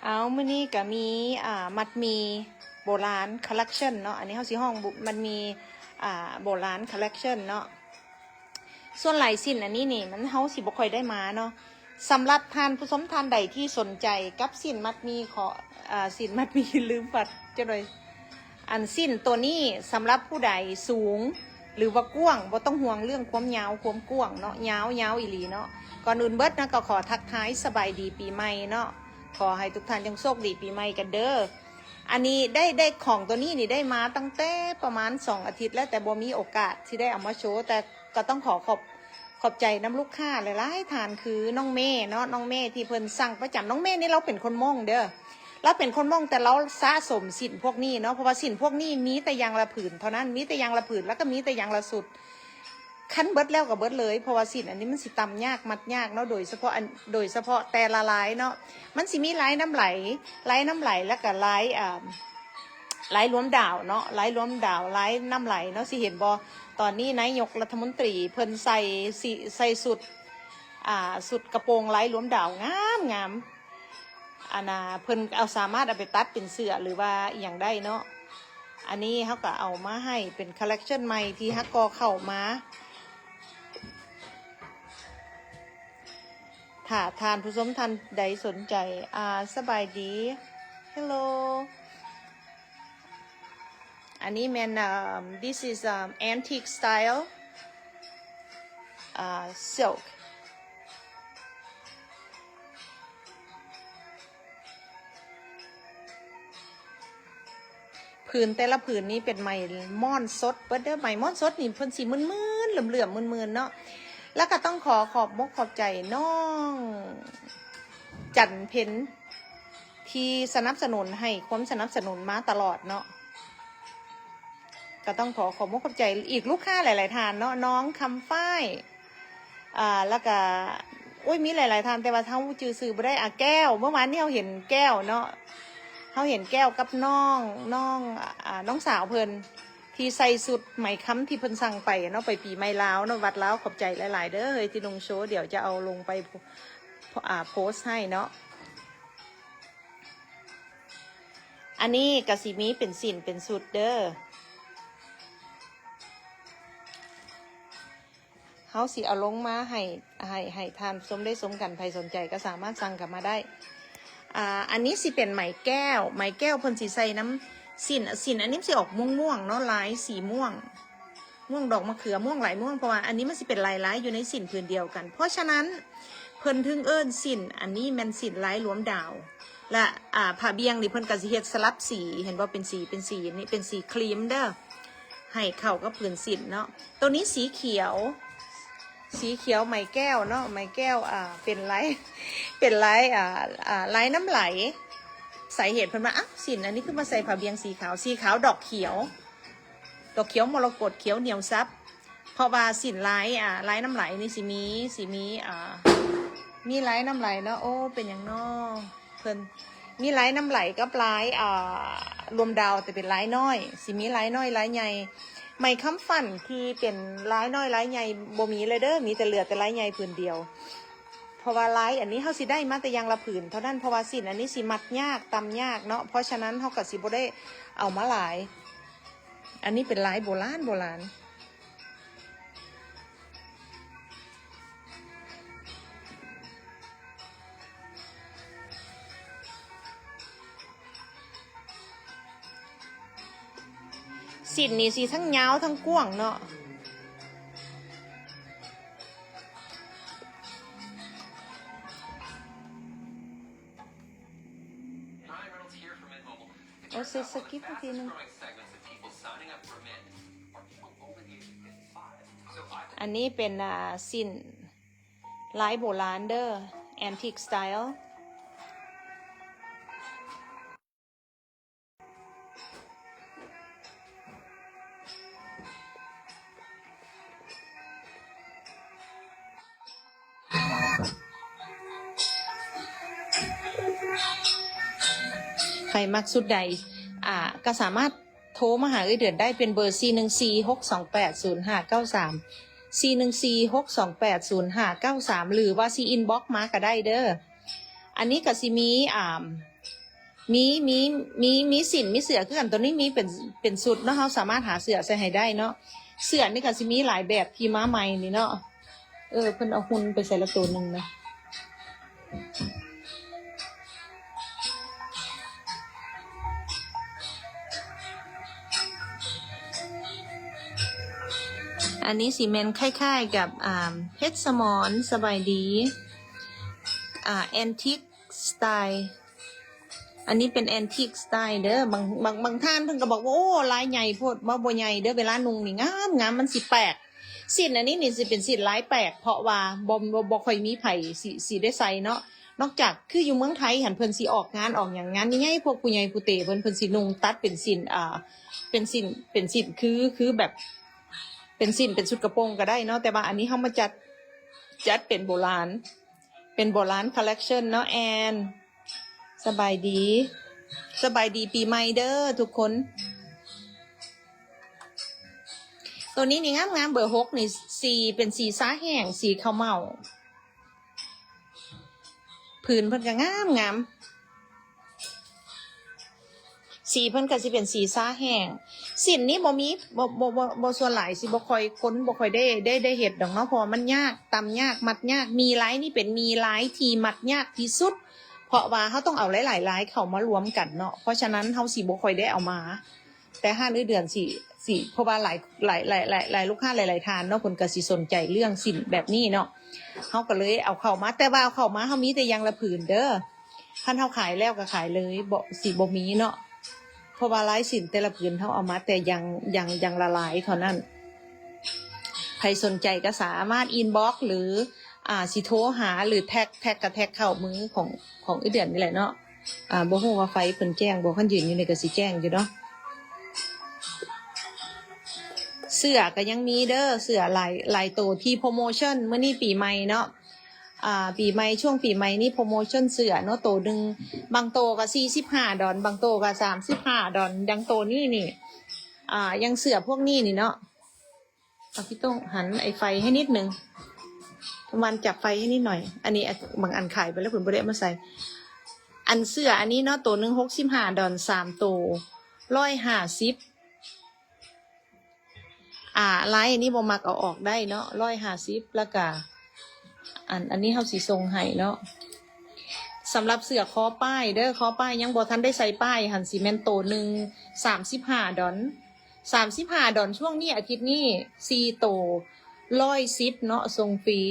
ເອົາ ມື້ນີ້ກະມີ ອ່າ ມັດໝີ່ໂບລານ collection ເນາະ. ອັນນີ້ເຮົາຊິຮ້ອງ ມັດໝີ່ ອ່າ ໂບລານ collection ເນາະ. ສ່ວນລາຍສິ້ນອັນນີ້ນີ້ ມັນ ເຮົາຊິບໍ່ຄ່ອຍໄດ້ມາເນາະ. ສຳລັບທ່ານຜູ້ຊົມທ່ານໃດທີ່ສົນໃຈກັບສິ້ນມັດໝີ່ ຂໍ ອ່າ ສິ້ນມັດໝີ່ ລືມວັດຈັກໜ້ອຍ. ອັນສິ້ນໂຕນີ້ສຳລັບຜູ້ໃດສູງ ຫຼືວ່າກວ້າງ ບໍ່ຕ້ອງຫ່ວງເລື່ອງຄວາມຍາວຄວາມກວ້າງເນາະ, ຍາວ ຍາວອີ່ຫຼີເນາະ. ກ່ອນອື່ນເບິດນະ ກໍຂໍທັກທາຍສະບາຍດີປີໃໝ່ເນາະ, ຂໍໃຫ້ທຸກທ່ານຈົ່ງໂຊກດີປີໃໝ່ກັນເດີ. ອັນນີ້ໄດ້ ໄດ້ຂອງໂຕນີ້ນີ້ໄດ້ມາຕັ້ງແຕ່ປະມານສອງອາທິດແລ້ວ ແຕ່ບໍ່ມີໂອກາດທີ່ໄດ້ເອົາມາໂຊ, ແຕ່ກໍຕ້ອງຂໍຂອບ ຂອບໃຈນຳລູກຄ້າຫຼາຍໆທ່ານ ຄືນ້ອງເມເນາະ, ນ້ອງເມທີ່ເພິ່ນສັ່ງປະຈຳ. ນ້ອງເມນີ້ລາວເປັນຄົນມົ້ງເດີ, ລາວເປັນຄົນມົ້ງ ແຕ່ລາວສະສົມສິ້ນພວກນີ້ເນາະ, ເພາະວ່າສິ້ນພວກນີ້ມີແຕ່ຢ່າງລະຜືນເທົ່ານັ້ນ, ມີແຕ່ຢ່າງລະຜືນ ແລ້ວກໍມີແຕ່ຢ່າງລະຊຸດ. ຄັນເບິດແລ້ວກໍເບິດເລີຍ ເພາະວ່າສິ້ນອັນນີ້ມັນຊິຕຳຍາກ ມັດຍາກເນາະ, ໂດຍສະເພາະອັນ ໂດຍສະເພາະແຕ່ລະລາຍເນາະ. ມັນຊິມີລາຍນ້ຳໄຫຼ ລາຍນ້ຳໄຫຼ ແລ້ວກໍລາຍ ອ່າ ລາຍລວມດາວເນາະ, ລາຍລວມດາວ ລາຍນ້ຳໄຫຼເນາະ. ຊິເຫັນບໍ່ ຕອນນີ້ນາຍົກລັດຖະມົນຕີເພິ່ນໃສ່ ໃສ່ຊຸດ ອ່າ ຊຸດກະໂປງລາຍລວມດາວງາມໆ. ອັນນ່າ ເພິ່ນເອົາ ສາມາດເອົາໄປຕັດເປັນເສື້ອ ຫຼືວ່າອີ່ຫຍັງໄດ້ເນາະ. ອັນນີ້ເຮົາກໍເອົາມາໃຫ້ເປັນ collection ໃໝ່ທີ່ຮັກກໍເຂົ້າມາ. ຖ້າທ່ານຜູ້ຊົມທ່ານໃດສົນໃຈ ອ່າ ສະບາຍດີ Hello. ອັນນີ້ແມ່ນ um, this is, um, antique style, uh, silk. ຜືນແຕ່ລະຜືນນີ້ເປັນໄໝມ້ອນສົດເບິດເດີ. ໄໝມ້ອນສົດນີ້ເພິ່ນຊິມື່ນໆ ເຫຼື້ອມໆ ມື່ນໆ ເນາະ. ແລ້ວກໍຕ້ອງຂໍຂອບມົກຂອບໃຈນ້ອງຈັນເພັນ ທີ່ສະໜັບສະໜູນ ໃຫ້ຄວາມສະໜັບສະໜູນມາຕະຫຼອດເນາະ. ກໍຕ້ອງຂໍຂອບມົກຂອບໃຈອີກລູກຄ້າຫຼາຍໆທ່ານເນາະ, ນ້ອງຄຳຝ້າຍ ອ່າ ແລ້ວກະ ໂອ້ຍ ມີຫຼາຍໆທ່ານ ແຕ່ວ່າເຮົາຈື່ຊື່ບໍ່ໄດ້. ອ່າ ແກ້ວ ເມື່ອວານນີ້ເຮົາເຫັນແກ້ວເນາະ, ເຮົາເຫັນແກ້ວກັບນ້ອງ ນ້ອງ ອ່າ ນ້ອງສາວເພິ່ນທີ່ໃສ່ຊຸດໄໝຄຳທີ່ເພິ່ນສັ່ງໄປເນາະ, ໄປປີໃໝ່ລາວເນາະ, ວັດລາວ. ຂອບໃຈຫຼາຍໆເດີ ທີ່ນຸ່ງໂຊ, ດຽວຈະເອົາລົງໄປ ອ່າ ໂພສໃຫ້ເນາະ. ອັນນີ້ກໍຊິມີເປັນສິ້ນເປັນຊຸດເດີ. ເຮົາຊິເອົາລົງມາໃຫ້ ໃຫ້ ໃຫ້ທ່ານຜູ້ຊົມໄດ້ຊົມກັນ, ໃຜສົນໃຈກໍສາມາດສັ່ງເຂົ້າມາໄດ້. ອ່າ ອັນນີ້ຊິເປັນໄໝແກ້ວ, ໄໝແກ້ວເພິ່ນຊິໃສ່ນຳສິ້ນ, ສິ້ນອັນນີ້ມັນຊິອອກມ່ວງໆເນາະ, ລາຍສີມ່ວງ ມ່ວງດອກມະເຂືອ, ມ່ວງຫຼາຍມ່ວງ, ເພາະວ່າອັນນີ້ມັນຊິເປັນລາຍໆຢູ່ໃນສິ້ນຜືນດຽວກັນ. ເພາະສະນັ້ນເພິ່ນເຖິງເອີ້ນສິ້ນ ອັນນີ້ແມ່ນສິ້ນລາຍລວມດາວ. ແລະ ອ່າ ຜ້າບ່ຽງນີ້ເພິ່ນກໍຊິເຮັດສະຫຼັບສີ, ເຫັນບໍ່ ເປັນສີ ເປັນສີນີ້ ເປັນສີຄຣີມເດີ ໃຫ້ເຂົ້າກັບຜືນສິ້ນເນາະ. ໂຕນີ້ສີຂຽວ ສີຂຽວໄໝແກ້ວເນາະ, ໄໝແກ້ວ ອ່າ ເປັນລາຍ ເປັນລາຍ ອ່າ ອ່າ ລາຍນ້ຳໄຫຼ. ສາເຫດເພິ່ນວ່າ ອ້າວ ສິ້ນອັນນີ້ຄືມາໃສ່ຜ້າບ່ຽງສີຂາວ, ສີຂາວດອກຂຽວ ດອກຂຽວມໍລະກົດ ຂຽວໜຽວສັບ. ເພາະວ່າສິ້ນລາຍ ອ່າ ລາຍນ້ຳໄຫຼນີ້ຊິມີ ຊິມີ ອ່າ ມີລາຍນ້ຳໄຫຼເນາະ. ໂອ້ ເປັນຫຍັງນໍ ເພິ່ນມີລາຍນ້ຳໄຫຼກັບລາຍ ອ່າ ລວມດາວ ແຕ່ເປັນລາຍນ້ອຍ, ຊິມີລາຍນ້ອຍລາຍໃຫຍ່. ໄໝຄຳຝັນທີ່ເປັນລາຍນ້ອຍລາຍໃຫຍ່ບໍ່ມີແລ້ວເດີ, ມີແຕ່ເຫຼືອແຕ່ລາຍໃຫຍ່ຜືນດຽວ. ເພາະວ່າລາຍອັນນີ້ເຮົາຊິໄດ້ມາແຕ່ຢ່າງລະຜືນເທົ່ານັ້ນ, ເພາະວ່າສິ້ນອັນນີ້ຊິມັດຍາກ ຕຳຍາກເນາະ, ເພາະສະນັ້ນເຮົາກໍຊິບໍ່ໄດ້ເອົາມາຫຼາຍ. ອັນນີ້ເປັນລາຍໂບລານ ໂບລານ. ສິ້ນນີ້ຊິທັງຍາວທັງກວ້າງເນາະ. ໂອເຊ ສະກິບມາທີໜຶ່ງ. ອັນນີ້ເປັນ ອ່າ ສິ້ນລາຍໂບລານເດີ antique style. ໃຜມັກຊຸດໃດ ອ່າ ກໍສາມາດໂທມາຫາເອື້ອຍເດືອນໄດ້ ເປັນເບີ ສີ່ໜຶ່ງສີ່ ຫົກສອງແປດ ສູນຫ້າເກົ້າສາມ ສີ່ໜຶ່ງສີ່ ຫົກສອງແປດ ສູນຫ້າເກົ້າສາມ ຫຼືວ່າຊິອິນບັອກມາກໍໄດ້ເດີ. ອັນນີ້ກໍຊິມີ ອ່າ ມີ ມີ ມີ ມີສິ້ນ ມີເສື້ອຄືກັນ. ໂຕນີ້ມີເປັນ ເປັນຊຸດເນາະ, ເຮົາສາມາດຫາເສື້ອໃສ່ໃຫ້ໄດ້ເນາະ. ເສື້ອນີ້ກໍຊິມີຫຼາຍແບບທີ່ມາໃໝ່ນີ້ເນາະ. ເອີ ເພິ່ນເອົາຫຸ່ນໄປໃສ່ລະໂຕໜຶ່ງນະ. ອັນນີ້ຊິແມ່ນຄ້າຍໆກັບ ອ່າ ເພັດສະໝອນ ສະບາຍດີ ອ່າ ແອນທິກສະໄຕ. ອັນນີ້ເປັນແອນທິກສະໄຕເດີ. ບາງ ບາງ ບາງທ່ານເພິ່ນກໍບອກວ່າ ໂອ້ ລາຍໃຫຍ່ໂພດ. ບໍ່ ບໍ່ໃຫຍ່ເດີ, ເວລານຸ່ງນີ້ງາມໆ ມັນຊິແປກ. ສິ້ນອັນນີ້ນີ້ຊິເປັນສິ້ນລາຍແປກ ເພາະວ່າບໍ່ ບໍ່ ບໍ່ຄ່ອຍມີໃຜຊິ ຊິໄດ້ໃສ່ເນາະ. ນອກຈາກຄືຢູ່ເມືອງໄທຫັ້ນ ເພິ່ນຊິອອກງານອອກຫຍັງ ງານໃຫຍ່ໆ ພວກຜູ້ໃຫຍ່ຜູ້ເຕເພິ່ນ ເພິ່ນຊິນຸ່ງຕັດເປັນສິ້ນ ອ່າ ເປັນສິ້ນ ເປັນສິ້ນຄື ຄືແບບເປັນສິ້ນ ເປັນຊຸດກະໂປງກໍໄດ້ເນາະ. ແຕ່ວ່າອັນນີ້ເຮົາມາຈັດ ຈັດເປັນໂບລານ ເປັນໂບລານຄອລເລັກຊັນເນາະ. ແອນ ສະບາຍດີ ສະບາຍດີປີໃໝ່ເດີທຸກຄົນ. ໂຕນີ້ນີ້ງາມໆ ເບີຫົກນີ້ ສີເປັນສີຊາແຫ້ງ ສີເຂົ້າເໝົາ. ຜືນເພິ່ນກໍງາມໆ ສີເພິ່ນກໍຊິເປັນສີຊາແຫ້ງ. ສິ້ນນີ້ບໍ່ມີ ບໍ່ ບໍ່ ບໍ່ ບໍ່ ສ່ວນຫຼາຍຊິບໍ່ຄ່ອຍ ຄົນບໍ່ຄ່ອຍໄດ້ ໄດ້ ໄດ້ເຮັດດອກເນາະ ເພາະວ່າມັນຍາກ ຕຳຍາກ ມັດຍາກ. ມີລາຍນີ້ເປັນມີລາຍທີ່ມັດຍາກທີ່ສຸດ ເພາະວ່າເຮົາຕ້ອງເອົາຫຼາຍໆລາຍເຂົ້າມາລວມກັນເນາະ, ເພາະສະນັ້ນເຮົາຊິບໍ່ຄ່ອຍໄດ້ເອົາມາ. ແຕ່ຮ້ານເອື້ອຍເດືອນຊິ ຊິ ເພາະວ່າຫຼາຍ ຫຼາຍ ຫຼາຍ ຫຼາຍ ຫຼາຍລູກຄ້າຫຼາຍໆທ່ານເນາະ ເພິ່ນກໍຊິສົນໃຈເລື່ອງສິ້ນແບບນີ້ເນາະ. ເຮົາກໍເລີຍເອົາເຂົ້າມາ ແຕ່ວ່າເອົາເຂົ້າມາເຮົາມີແຕ່ຢ່າງລະຜືນເດີ. ຄັນເຮົາຂາຍແລ້ວກໍຂາຍເລີຍ ບໍ່ ຊິບໍ່ມີເນາະ ເພາະວ່າລາຍສິ້ນແຕ່ລະຜືນເຮົາເອົາມາແຕ່ຢ່າງ ຢ່າງ ຢ່າງລະລາຍເທົ່ານັ້ນ. ໃຜສົນໃຈກໍສາມາດອິນບັອກ ຫຼື ອ່າ ຊິໂທຫາ ຫຼື ແທັກ ແທັກກໍແທັກເຂົ້າມືຂອງ ຂອງເອື້ອຍເດືອນນີ້ແຫຼະເນາະ. ອ່າ ບໍ່ຮູ້ວ່າໄຟເພິ່ນແຈ້ງບໍ່ ຄັນຢືນຢູ່ນີ້ກໍຊິແຈ້ງຢູ່ເນາະ. ເສື້ອກໍຍັງມີເດີ ເສື້ອຫຼາຍ ຫຼາຍໂຕທີ່ໂປຣໂມຊັນມື້ນີ້ປີໃໝ່ເນາະ. ອ່າ ປີໃໝ່ ຊ່ວງປີໃໝ່ນີ້ໂປຣໂມຊັນເສື້ອເນາະ ໂຕໜຶ່ງ ບາງໂຕກໍສີ່ສິບຫ້າດອນ ບາງໂຕກໍສາມສິບຫ້າດອນ. ຢ່າງໂຕນີ້ນີ້ ອ່າ ຢ່າງເສື້ອພວກນີ້ນີ້ເນາະ ເອົາ ພີ່ຕ້ອງຫັນໄອ້ໄຟໃຫ້ນິດໜຶ່ງ ປະມານຈັບໄຟໃຫ້ນິດໜ້ອຍ. ອັນນີ້ ອາ ບາງອັນຂາຍໄປແລ້ວເພິ່ນບໍ່ໄດ້ເອົາມາໃສ່. ອັນເສື້ອອັນນີ້ເນາະ ໂຕໜຶ່ງຫົກສິບຫ້າດອນ ສາມໂຕຮ້ອຍຫ້າສິບ. ອ່າ ລາຍອັນນີ້ບໍ່ມັກເອົາອອກໄດ້ເນາະ ຮ້ອຍຫ້າສິບ. ແລ້ວກະ ອັນ ອັນນີ້ເຮົາຊິສົ່ງໃຫ້ເນາະ. ສຳລັບເສື້ອຄໍປ້າຍເດີ ຄໍປ້າຍຍັງບໍ່ທັນໄດ້ໃສ່ປ້າຍຫັ້ນ ຊິແມ່ນໂຕໜຶ່ງສາມສິບຫ້າດອນ ສາມສິບຫ້າດອນ. ຊ່ວງນີ້ ອາທິດນີ້ ສີ່ໂຕຮ້ອຍສິບເນາະ ສົ່ງຟຣີ.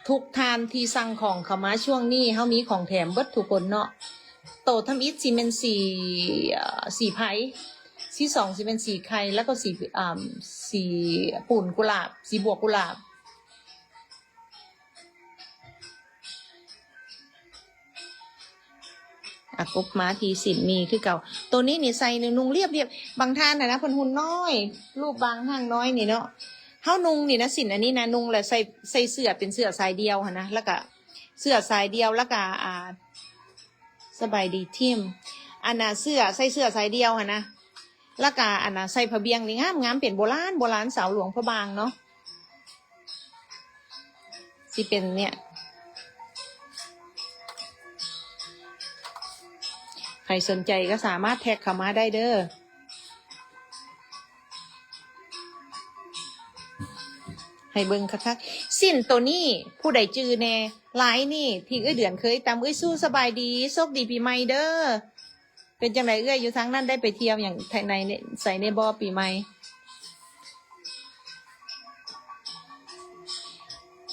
ທຸກທ່ານທີ່ສັ່ງຂອງເຂົ້າມາຊ່ວງນີ້ ເຮົາມີຂອງແຖມເບິດທຸກຄົນເນາະ. ໂຕທຳອິດຊິແມ່ນສີ ເອີ ສີໄພ, ສີສອງຊິແມ່ນສີໄຂ່ ແລ້ວກໍສີ ອ່າ ສີປູນກຸຫຼາບ ສີບວກກຸຫຼາບ. ອາ ກົບມາທີ່ສິ້ນມີຄືເກົ່າ. ໂຕນີ້ນີ້ໃສ່ນຸ່ງລຽບໆ. ບາງທ່ານຫັ້ນນະ ເພິ່ນຫຸ່ນນ້ອຍ ຮູບບາງຮ່າງນ້ອຍນີ້ເນາະ. ເຮົານຸ່ງນີ້ນະ ສິ້ນອັນນີ້ນະ ນຸ່ງແລ້ວໃສ່ ໃສ່ເສື້ອເປັນເສື້ອສາຍດ່ຽວຫັ້ນນະ ແລ້ວກະເສື້ອສາຍດ່ຽວ ແລ້ວກະ ອ່າ ສະບາຍດີທີມ ອັນນະ ເສື້ອ ໃສ່ເສື້ອສາຍດ່ຽວຫັ້ນນະ ແລ້ວກະ ອັນນະ ໃສ່ຜ້າບ່ຽງນີ້ງາມໆ ເປັນໂບລານ ໂບລານສາວຫຼວງພະບາງເນາະ. ຊິເປັນເນຍ ໃຜສົນໃຈກໍສາມາດແທັກເຂົ້າມາໄດ້ເດີ ໃຫ້ເບິ່ງຄັກໆ. ສິ້ນໂຕນີ້ ຜູ້ໃດຈື່ແດ່? ລາຍນີ້ທີ່ເອື້ອຍເດືອນເຄີຍຕຳ. ເອື້ອຍຊູ ສະບາຍດີ ໂຊກດີປີໃໝ່ເດີ. ເປັນຈັ່ງໃດເອື້ອຍ ຢູ່ທາງນັ້ນໄດ້ໄປທ່ຽວຫຍັງ ທາງໃນ ໃສແດ່ບໍ່ປີໃໝ່?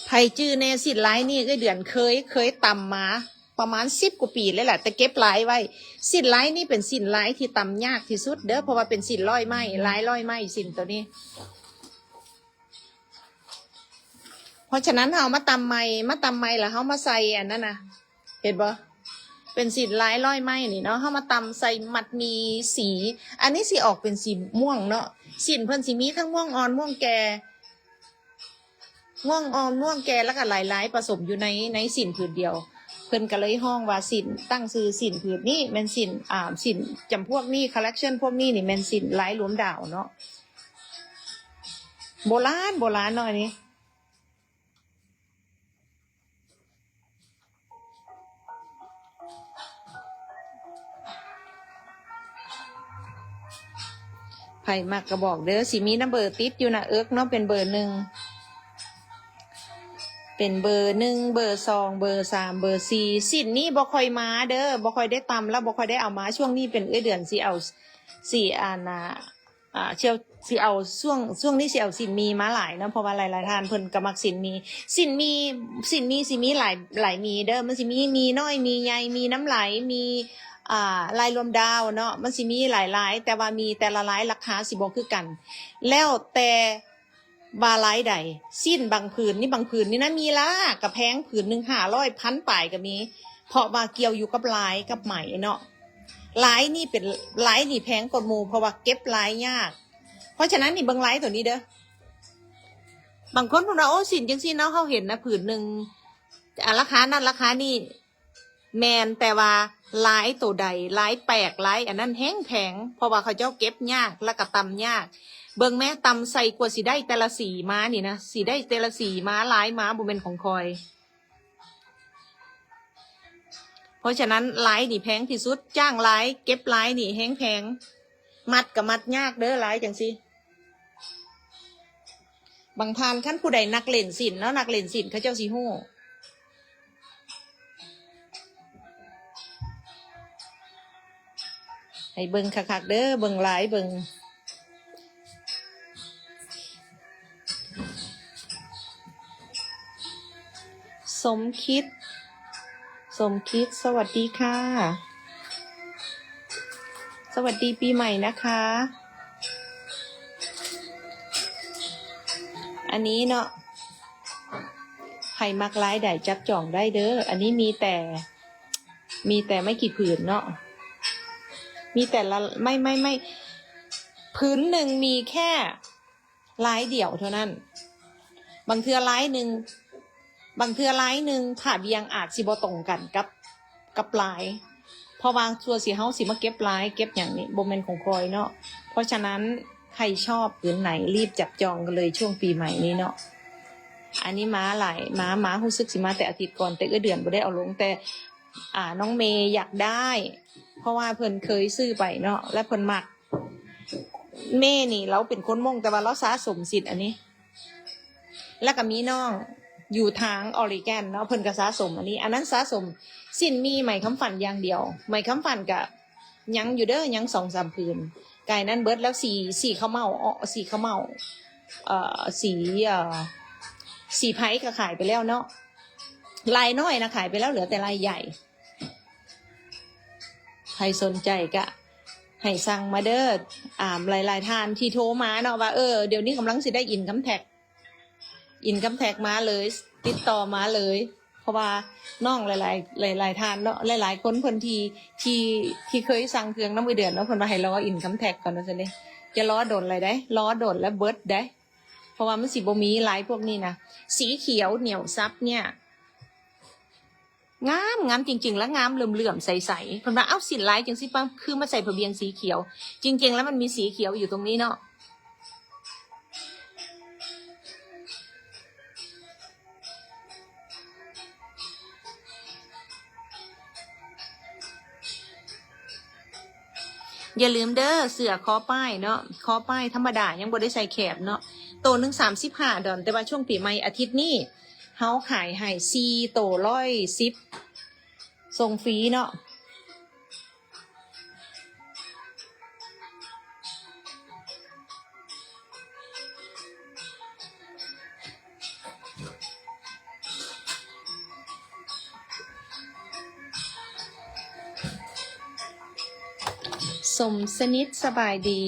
ໃຜຈື່ແດ່? ສິ້ນລາຍນີ້ເອື້ອຍເດືອນເຄີຍ ເຄີຍຕຳມາປະມານສິບກວ່າປີແລ້ວແຫຼະ ແຕ່ເກັບລາຍໄວ້. ສິ້ນລາຍນີ້ເປັນສິ້ນລາຍທີ່ຕຳຍາກທີ່ສຸດເດີ ເພາະວ່າເປັນສິ້ນຮ້ອຍໄມ້ ລາຍຮ້ອຍໄມ້ ສິ້ນໂຕນີ້. ເພາະສະນັ້ນເຮົາເອົາມາຕຳໃໝ່ ມາຕຳໃໝ່ແລ້ວເຮົາມາໃສ່ອັນນັ້ນນະ ເຫັນບໍ່? ເປັນສິ້ນລາຍຮ້ອຍໄມ້ນີ້ເນາະ ເຮົາມາຕຳໃສ່ມັດໝີ່ສີ. ອັນນີ້ຊິອອກເປັນສີມ່ວງເນາະ. ສິ້ນເພິ່ນຊິມີທັງມ່ວງອ່ອນ ມ່ວງແກ່ ມ່ວງອ່ອນ ມ່ວງແກ່ ແລ້ວກໍຫຼາຍລາຍປະສົມຢູ່ໃນ ໃນສິ້ນຜືນດຽວ. ເພິ່ນກໍເລີຍຮ້ອງວ່າສິ້ນ ຕັ້ງຊື່ສິ້ນຜືນນີ້ແມ່ນສິ້ນ ອ່າ ສິ້ນຈຳພວກນີ້ ຄອລເລັກຊັນພວກນີ້ນີ້ແມ່ນສິ້ນລາຍລວມດາວເນາະ. ໂບລານ ໂບລານເນາະ ອັນນີ້. ໃຜມັກກະບອກເດີ ຊິມີນຳເບີຕິດຢູ່ໜ້າເອິກເນາະ ເປັນເບີໜຶ່ງ ເປັນເບີໜຶ່ງ ເບີສອງ ເບີສາມ ເບີສີ່. ສິ້ນນີ້ບໍ່ຄ່ອຍມາເດີ ບໍ່ຄ່ອຍໄດ້ຕຳ ແລ້ວບໍ່ຄ່ອຍໄດ້ເອົາມາ. ຊ່ວງນີ້ເປັນເອື້ອຍເດືອນຊິເອົາ ຊິ ອັນນ່າ ອ່າ ຊິເອົາ ຊິເອົາ ຊ່ວງ ຊ່ວງນີ້ຊິເອົາສິ້ນໝີ່ມາຫຼາຍເນາະ ເພາະວ່າຫຼາຍໆທ່ານເພິ່ນກໍມັກສິ້ນໝີ່. ສິ້ນໝີ່ ສິ້ນໝີ່ຊິມີຫຼາຍ ຫຼາຍໝີ່ເດີ ມັນຊິມີໝີ່ນ້ອຍ ໝີ່ໃຫຍ່ ໝີ່ນ້ຳໄຫຼ ໝີ່ ອ່າ ລາຍລວມດາວເນາະ ມັນຊິມີຫຼາຍລາຍ ແຕ່ວ່າໝີ່ແຕ່ລະລາຍລາຄາຊິບໍ່ຄືກັນ ແລ້ວແຕ່ວ່າລາຍໃດ. ສິ້ນບາງຜືນນີ້ ບາງຜືນນີ້ນະ ມີລາຄາກະແພງ ຜືນໜຶ່ງຫ້າຮ້ອຍ ພັນປາຍກໍມີ ເພາະວ່າກ່ຽວຢູ່ກັບລາຍກັບໄໝເນາະ. ລາຍນີ້ເປັນ ລາຍນີ້ແພງກວ່າໝູ່ ເພາະວ່າເກັບລາຍຍາກ. ເພາະສະນັ້ນນີ້ເບິ່ງລາຍໂຕນີ້ເດີ ບາງຄົນເພິ່ນວ່າ ໂອ້ ສິ້ນຈັ່ງຊີ້ເນາະ ເຮົາເຫັນນະ ຜືນໜຶ່ງ ອາ ລາຄານັ້ນລາຄານີ້ ແມ່ນ ແຕ່ວ່າລາຍໂຕໃດ ລາຍແປກ ລາຍອັນນັ້ນແຮງແພງ ເພາະວ່າເຂົາເຈົ້າເກັບຍາກ ແລ້ວກໍຕຳຍາກ. ເບິ່ງແມ້ ຕຳໃສ່ກວ່າຊິໄດ້ແຕ່ລະສີມານີ້ນະ ຊິໄດ້ແຕ່ລະສີມາ ລາຍມາ ບໍ່ແມ່ນຂອງຂ້ອຍ. ເພາະສະນັ້ນລາຍນີ້ແພງທີ່ສຸດ ຈ້າງລາຍ ເກັບລາຍນີ້ແຮງແພງ ມັດກໍມັດຍາກເດີ ລາຍຈັ່ງຊີ້. ບາງທ່ານ ຄັນຜູ້ໃດນັກຫຼິ້ນສິນເນາະ ນັກຫຼິ້ນສິນເຂົາເຈົ້າຊິຮູ້. ໃຫ້ເບິ່ງຄັກໆເດີ ເບິ່ງລາຍເບິ່ງ. ສົມຄິດ ສົມຄິດ ສະຫວັດດີຄ່ະ ສະຫວັດດີປີໃໝ່ນະຄະ. ອັນນີ້ເນາະ ໃຜມັກລາຍໃດຈັບຈອງໄດ້ເດີ. ອັນນີ້ມີແຕ່ ມີແຕ່ໄມ້ກີ້ຜືນເນາະ ມີແຕ່ລະ ໄມ້ ໄມ້ ໄມ້ ຜືນໜຶ່ງມີແຄ່ລາຍດຽວເທົ່ານັ້ນ. ບາງເທື່ອລາຍໜຶ່ງ ບາງເທື່ອລາຍໜຶ່ງຜ້າບ່ຽງອາດຊິບໍ່ຕົງກັນກັບ ກັບລາຍ ເພາະວ່າຊົ່ວຊິເຮົາຊິມາເກັບລາຍເກັບຫຍັງນີ້ ບໍ່ແມ່ນຂອງຂ້ອຍເນາະ. ເພາະສະນັ້ນໃຜຊອບຜືນໄຫນ ຣີບຈັບຈອງກັນເລີຍຊ່ວງປີໃໝ່ນີ້ເນາະ. ອັນນີ້ມາຫຼາຍ ມາ ມາ ຮູ້ສຶກຊິມາແຕ່ອາທິດກ່ອນ ແຕ່ເອື້ອຍເດືອນບໍ່ໄດ້ເອົາລົງ ແຕ່ ອ່າ ນ້ອງເມຢາກໄດ້ ເພາະວ່າເພິ່ນເຄີຍຊື້ໄປເນາະ ແລະເພິ່ນມັກ. ເມນີ້ລາວເປັນຄົນມົ້ງ ແຕ່ວ່າລາວສະສົມສິ້ນອັນນີ້ ແລ້ວກໍມີນ້ອງຢູ່ທາງອອຣິແກນເນາະ ເພິ່ນກໍສະສົມອັນນີ້ ອັນນັ້ນສະສົມສິ້ນໝີ່ໄໝຄຳຝັນຢ່າງດຽວ. ໄໝຄຳຝັນກໍຍັງຢູ່ເດີ ຍັງສອງສາມຜືນ ກາຍນັ້ນເບິດແລ້ວ. ສີ ສີຂະເໝົາ ເອາະ ສີຂະເໝົາ ເອີ ສີ ເອີ ສີໄພກໍຂາຍໄປແລ້ວເນາະ ລາຍນ້ອຍນະຂາຍໄປແລ້ວ ເຫຼືອແຕ່ລາຍໃຫຍ່. ໃຜສົນໃຈກະໃຫ້ສັ່ງມາເດີ. ອາ ຫຼາຍໆທ່ານທີ່ໂທມາເນາະວ່າ ເອີ ດຽວນີ້ກຳລັງຊິໄດ້ອິນຄຳແທັກ ອິນຄຳແທັກມາເລີຍ ຕິດຕໍ່ມາເລີຍ ເພາະວ່ານ້ອງຫຼາຍໆ ຫຼາຍໆທ່ານເນາະ ຫຼາຍໆຄົນເພິ່ນທີ່ ທີ່ ທີ່ເຄີຍສັ່ງເຄື່ອງນຳເອື້ອຍເດືອນເນາະ ເພິ່ນວ່າໃຫ້ລໍອິນຄຳແທັກກ່ອນວ່າຊັ້ນເດ. ຢ່າລໍດົນຫຼາຍເດ ລໍດົນແລ້ວເບິດເດ ເພາະວ່າມັນຊິບໍ່ມີລາຍພວກນີ້ນະ. ສີຂຽວໜຽວສັບເນີ້ຍ ງາມ ງາມ ຈິງໆແລ້ວງາມ ເຫຼື້ອມໆໃສໆ. ເພິ່ນວ່າ ເອົ້າ ສິ້ນລາຍຈັ່ງຊີ້ ປະ ຄືມາໃສ່ຜ້າບ່ຽງສີຂຽວ. ຈິງໆແລ້ວມັນມີສີຂຽວຢູ່ຕົງນີ້ເນາະ. ຢ່າລືມເດີ ເສື້ອຄໍປ້າຍເນາະ ຄໍປ້າຍທຳມະດາ ຍັງບໍ່ໄດ້ໃສ່ແຂນເນາະ. ໂຕໜຶ່ງສາມສິບຫ້າດອນ ແຕ່ວ່າຊ່ວງປີໃໝ່ອາທິດນີ້ ເຮົາຂາຍໃຫ້ສີ່ໂຕຮ້ອຍສິບ ສົ່ງຟຣີເນາະ. ສົມສະໜິດ ສະບາຍດີ.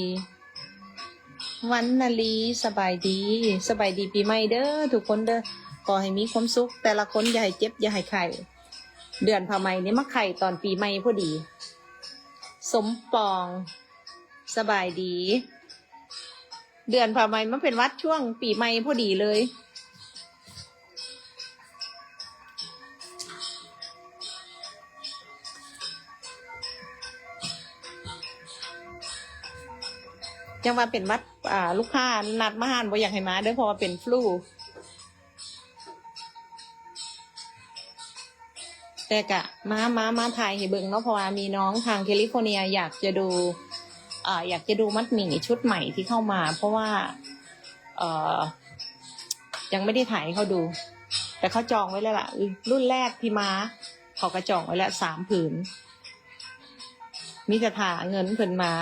ວັນນະລີ ສະບາຍດີ ສະບາຍດີປີໃໝ່ເດີທຸກຄົນເດີ. ຂໍໃຫ້ມີຄວາມສຸກແຕ່ລະຄົນ ຢ່າໃຫ້ເຈັບ ຢ່າໃຫ້ໄຂ້. ເດືອນຜ້າໄໝນີ້ມາໄຂ້ຕອນປີໃໝ່ພໍດີ. ສົມປອງ ສະບາຍດີ. ເດືອນຜ້າໄໝມາເປັນຫວັດຊ່ວງປີໃໝ່ພໍດີເລີຍ. ຈັ່ງວ່າເປັນຫວັດ ອ່າ ລູກຄ້ານັດມາຮ້ານບໍ່ຢາກໃຫ້ມາເດີ ເພາະວ່າເປັນຟລູ. ແຕ່ກະມາ ມາ ມາຖ່າຍໃຫ້ເບິ່ງເນາະ ເພາະວ່າມີນ້ອງທາງແຄລິຟໍເນຍຢາກຈະດູ อ่า อยากจะดูมัดหมี่ชุดใหม่ที่เข้ามา เพราะว่า เอ่อ ยังไม่ได้ถ่ายให้เขาดู แต่เขาจองไว้แล้วล่ะ รุ่นแรกที่มา เขาก็จองไว้แล้วสามผืน มีแต่ถ่าเงินเพิ่นมา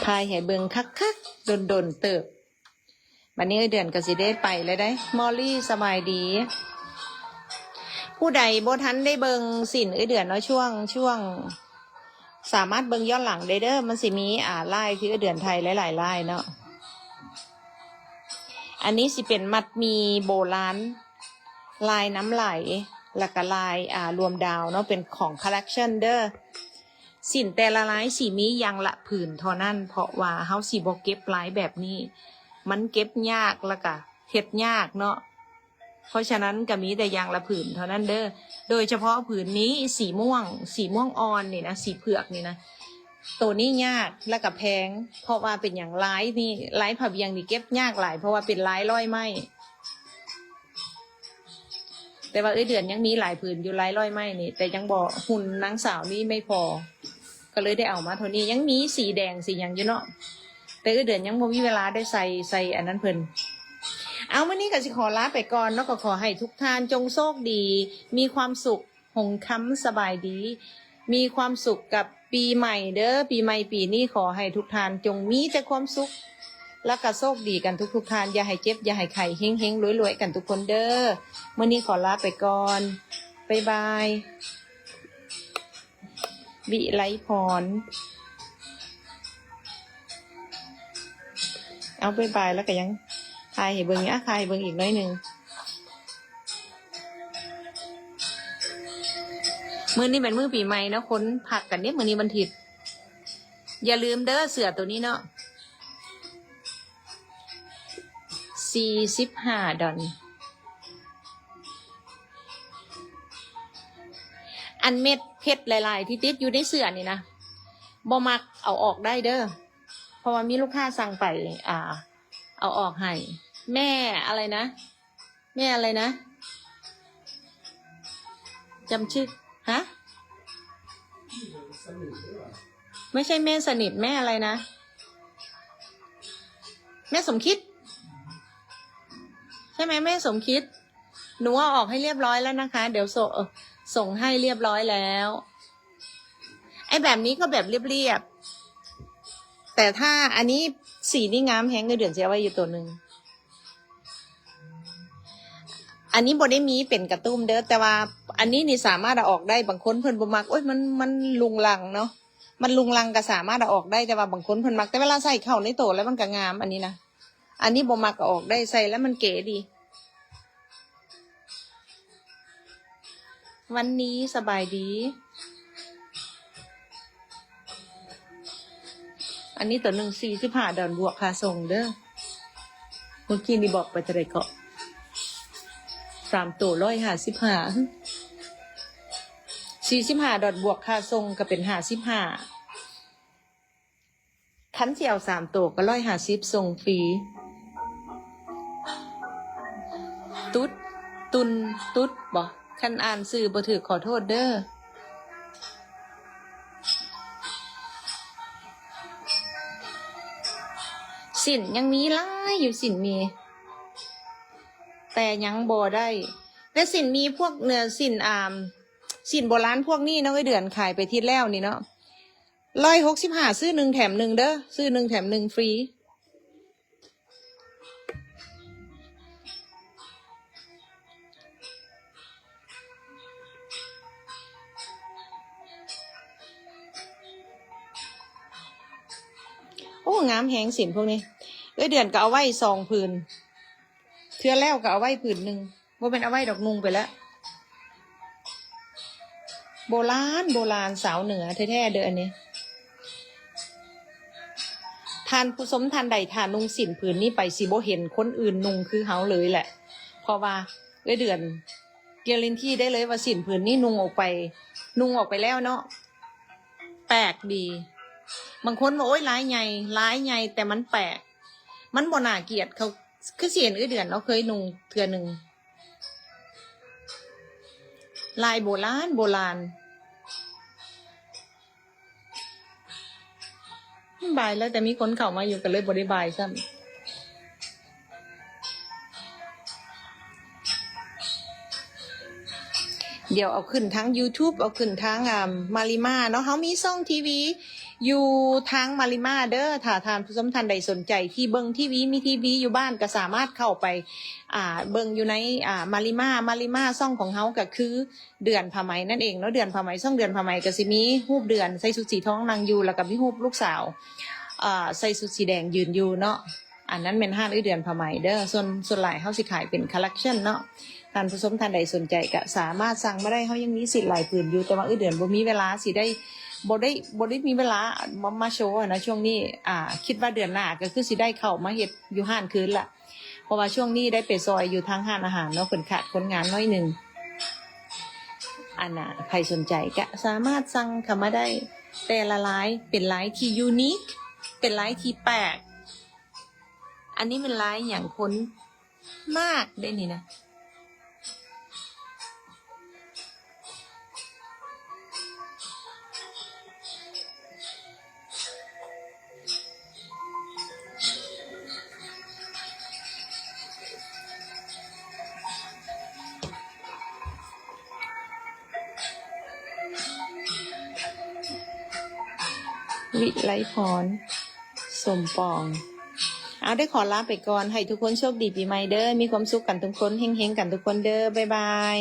ถ่ายให้เบิ่งคักๆ ดนๆ เติบ บัดนี้เอื้อยเดือนก็สิได้ไปแล้วเด้ มอลลี่ สบายดี ผู้ใดบ่ทันได้เบิ่งสิ้นเอื้อยเดือนเนาะ ช่วง ช่วง สามารถเบิ่งย้อนหลังได้เด้อ มันสิมี อ่า ลายที่เอื้อยเดือนถ่ายหลายๆ ลายเนาะ อันนี้สิเป็นมัดหมี่โบราณ ลายน้ำไหล แล้วก็ลาย อ่า รวมดาวเนาะ เป็นของคอลเลกชันเด้อ สิ้นแต่ละลายสิมีอย่างละผืนเท่านั้น เพราะว่าเฮาสิบ่เก็บลายแบบนี้ มันเก็บยากแล้วก็เฮ็ดยากเนาะ เพราะฉะนั้นก็มีแต่อย่างละผืนเท่านั้นเด้อ โดยเฉพาะผืนนี้สีม่วง สีม่วงอ่อนนี่นะ สีเผือกนี่นะ โตนี้ยากแล้วก็แพง เพราะว่าเป็นหยัง ลายนี่ ลายผ้าเบี่ยงนี่เก็บยากหลาย เพราะว่าเป็นลายร้อยไหม แต่ว่าเอื้อยเดือนยังมีหลายผืนอยู่ ลายร้อยไหมนี่ แต่ยังบ่ หุ่นนางสาวนี่ไม่พอ ก็เลยได้เอามาเท่านี้ ยังมีสีแดงสีหยังอยู่เนาะ แต่เอื้อยเดือนยังบ่มีเวลาได้ใส่ ใส่อันนั้นเพิ่น เอา มื้อนี้ก็สิขอลาไปก่อนเนาะ ก็ขอให้ทุกท่านจงโชคดี มีความสุข หงส์คำ สบายดี มีความสุขกับปีใหม่เด้อ ปีใหม่ปีนี้ขอให้ทุกท่านจงมีแต่ความสุข แล้วก็โชคดีกันทุกๆ ท่าน อย่าให้เจ็บ อย่าให้ไข้ เฮงๆ รวยๆ กันทุกคนเด้อ มื้อนี้ขอลาไปก่อน บ๊ายบาย วิไลพร เอา บ๊ายบาย แล้วก็ยังถ่ายให้เบิ่งอยู่ อ่ะ ถ่ายให้เบิ่งอีกหน่อยหนึ่ง มื้อนี้เป็นมื้อปีใหม่เนาะ คนพักกันเด้ มื้อนี้วันอาทิตย์ อย่าลืมเด้อ เสื้อตัวนี้เนาะ สี่สิบห้าดอล อันเม็ดเพชรหลายๆ ที่ติดอยู่ในเสื้อนี่นะ บ่มัก เอาออกได้เด้อ เพราะว่ามีลูกค้าสั่งไป อ่า เอาออกให้ แม่อะไรนะ แม่อะไรนะ จำชื่อ ฮะ ไม่ใช่แม่สนิท แม่อะไรนะ แม่สมคิด ใช่ไหม แม่สมคิด หนูเอาออกให้เรียบร้อยแล้วนะคะ เดี๋ยวส่ง เอ่อ ส่งให้เรียบร้อยแล้ว ไอ้แบบนี้ก็แบบเรียบๆ แต่ถ้าอันนี้สีนี่งามแฮง เดี๋ยวเดือนสิเอาไว้อยู่ตัวหนึ่ง อันนี้บ่ได้มีเป็นกระตุ้มเด้อ แต่ว่าอันนี้นี่สามารถเอาออกได้ บางคนเพิ่นบ่มัก โอ๊ย มัน มันรุงรังเนาะ มันรุงรังก็สามารถเอาออกได้ แต่ว่าบางคนเพิ่นมัก แต่เวลาใส่เข้าในโตแล้วมันก็งาม อันนี้นะ อันนี้บ่มักก็ออกได้ ใส่แล้วมันเก๋ดี วันนี้สบายดี อันนี้ตัวหนึ่งสี่สิบห้าดอลบวกค่าส่งเด้อ เมื่อกี้นี่บอกไปเท่าไหร่เกาะ สามตัวร้อยห้าสิบห้า สี่สิบห้าดอลบวกค่าส่งก็เป็นห้าสิบห้า คันสิเอาสามโตก็ร้อยห้าสิบ ส่งฟรี ตุ๊ด ตุน ตุ๊ดบ่ คันอ่านชื่อบ่ถูกขอโทษเด้อ สิ้นยังมีหลายอยู่ สิ้นมี แต่ยังบ่ได้ แต่สิ้นมีพวกเนื้อสิ้น อ่า สิ้นโบราณพวกนี้เนาะ ไอ้เดือนขายไปอาทิตย์แล้วนี่เนาะ ร้อยหกสิบห้า ซื้อหนึ่งแถมหนึ่งเด้อ ซื้อหนึ่งแถมหนึ่งฟรี โอ้ งามแฮงสิ้นพวกนี้ เอื้อยเดือนก็เอาไว้สองผืน เทื่อแล้วก็เอาไว้ผืนหนึ่ง บ่แม่นเอาไว้ดอก นุ่งไปแล้ว โบราณ โบราณ สาวเหนือแท้ๆ เด้ออันนี้ ท่านผู้ชมท่านใด ถ้านุ่งสิ้นผืนนี้ไป สิบ่เห็นคนอื่นนุ่งคือเฮาเลยแหละ เพราะว่าเอื้อยเดือนการันตีได้เลยว่าสิ้นผืนนี้นุ่งออกไป นุ่งออกไปแล้วเนาะ แปลกดี ບາງຄົນວ່າ ໂອ້ຍ ລາຍໃຫຍ່ ລາຍໃຫຍ່ ແຕ່ມັນແປກ ມັນບໍ່ໜ້າກຽດ. ເຂົາຄືຊິເຫັນເອື້ອຍເດືອນເນາະ ເຄີຍນຸ່ງເທື່ອໜຶ່ງ ລາຍໂບລານໂບລານ. ບາຍແລ້ວ ແຕ່ມີຄົນເຂົ້າມາຢູ່ ກໍເລີຍບໍ່ໄດ້ບາຍຊ້ຳ. ດຽວເອົາຂຶ້ນທາງ YouTube ເອົາຂຶ້ນທາງ ອ່າ ມາລິມາເນາະ. ເຮົາມີຊ່ອງທີວີຢູ່ທາງມາລິມາເດີ. ຖ້າທ່ານຜູ້ຊົມທ່ານໃດສົນໃຈທີ່ເບິ່ງທີວີ ມີທີວີຢູ່ບ້ານ ກໍສາມາດເຂົ້າໄປ ອ່າ ເບິ່ງຢູ່ໃນ ອ່າ ມາລິມາ. ມາລິມາ ຊ່ອງຂອງເຮົາກໍຄື ເດືອນຜ້າໄໝນັ້ນເອງເນາະ. ເດືອນຜ້າໄໝ ຊ່ອງເດືອນຜ້າໄໝກໍຊິມີຮູບເດືອນໃສ່ຊຸດສີທອງນັ່ງຢູ່ ແລ້ວກໍມີຮູບລູກສາວ ເອີ ໃສ່ຊຸດສີແດງຢືນຢູ່ເນາະ. ອັນນັ້ນແມ່ນຮ້ານເອື້ອຍເດືອນຜ້າໄໝເດີ. ສ່ວນ ສ່ວນຫຼາຍເຮົາຊິຂາຍເປັນ collection ເນາະ. ທ່ານຜູ້ຊົມທ່ານໃດສົນໃຈກໍສາມາດສັ່ງມາໄດ້. ເຮົາຍັງມີສິດຫຼາຍຜືນຢູ່ ແຕ່ວ່າເອື້ອຍເດືອນບໍ່ມີເວລາຊິໄດ້ ບໍ່ໄດ້ ບໍ່ໄດ້ມີເວລາມາ ມາໂຊຫັ້ນນະ. ຊ່ວງນີ້ ອ່າ ຄິດວ່າເດືອນໜ້າກໍຄືຊິໄດ້ເຂົ້າມາເຮັດຢູ່ຮ້ານຄືນລະ. ເພາະວ່າຊ່ວງນີ້ໄດ້ໄປຊ່ອຍຢູ່ທາງຮ້ານອາຫານເນາະ ເພິ່ນຂາດຄົນງານໜ້ອຍໜຶ່ງ. ອັນນ່າ ໃຜສົນໃຈກະສາມາດສັ່ງເຂົ້າມາໄດ້. ແຕ່ລະລາຍເປັນລາຍທີ່ unique ເປັນລາຍທີ່ແປກ. ອັນນີ້ແມ່ນລາຍຫຍັງ ຄົນມາກເດ້ນີ້ນະ. ວິໄລພອນ ສົມປອງ. ເອົາ ໄດ້ຂໍລາໄປກ່ອນ. ໃຫ້ທຸກຄົນໂຊກດີປີໃໝ່ເດີ. ມີຄວາມສຸກກັນທຸກຄົນ, ເຮັງໆ ກັນທຸກຄົນເດີ. ບາຍບາຍ.